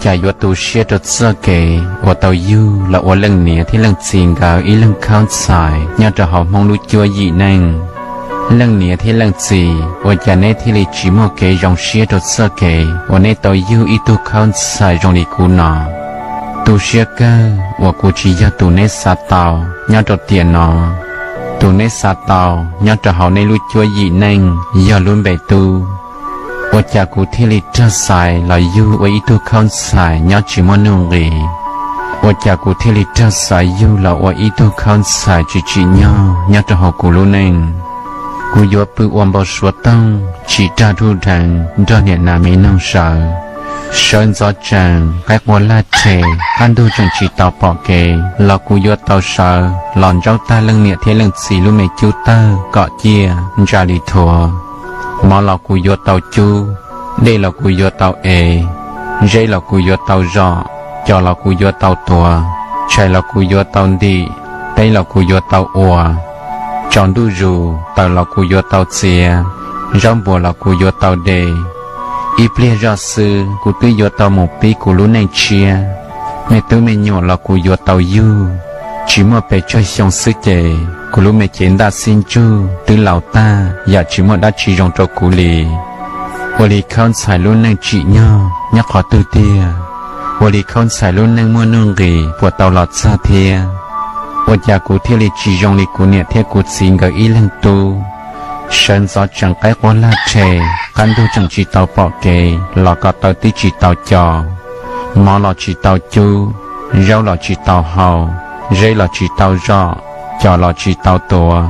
cas yuav tu siab rau txoj kev uas tau yug los ua leej niam thiab leej txiv nkawd ib leeg khaub ntxhais nyob rau hauv Hmoob lub cuab yim neej. Leej niam thiab leej txiv, ua cas neb thiaj li tsis muaj kev zoo siab rau txoj kev uas neb tau yug ib tug khaub ntxhais zoo li kuv no? Tu siab kawg uas kuv tsis yog tus neb xav tau nyob rau tiam no. Tus neb xav tau nyob rau hauv neb lub cuab yim neej yog lub npe Tub. Ua cas kuv thiaj li raug xaiv los yug ua ib tug khaub ntxhais nyob tsis muaj nuj nqis? Ua cas kuv thiaj li raug xaiv yug los ua ib tug khaub ntxhais tsis tsim nyog nyob rau hauv kuv lub neej? Kuv yuav pw ua npau suav toog tsim raj dhuj dheev nrog niam nas me noog sawv. Sawv ntxov tsees qaib qua laj rhe, qab ntug tseem tsis tau pom kev los kuv yuav tau sawv los ntsaub tag leej niam thiab leej txiv lub me cub tawg kom ciaj ntsa li thuav. Mov los kuv yuav tau cub, dej los kuv yuav tau ev, zeb los kuv yuav tau zom, cos los kuv yuav tau tuav, tshais los kuv yuav tau ntim, teb los kuv yuav tau ua, tsaus ntuj zus taws los kuv yuav tau txiav, zaub npuas los kuv yuav tau de. Ib pliag zoj xwb kuv twb yuav tau mus pib kuv lub neej tshiab. Me tub me nyuam los kuv yuav tau yug. Tsis muaj pes tsawg xyoo xwb ces kuv lub me cev ntaj xib ntsuj twb laus tag yam tsis muaj dab tsi zoo rau kuv li. Ua li khaub ntxhais lub neej tsim nyog nyob qhov twg tiag? Ua li khaub ntxhais lub neej muaj nuj nqis puas tau los txog thiab? Ua cas kuv thiaj li tsis zoo li kuv niam thiab kuv txiv nkawd ib leeg tub? Sawv ntxov tsees qaib qua laj rhe, qab ntug tseem tsis tau pom kev los ko taw twb tsis tau cos, mov los tsis tau cub, zaub los tsis tau hau, zeb los tsis tau zom, cos los tsis tau tuav.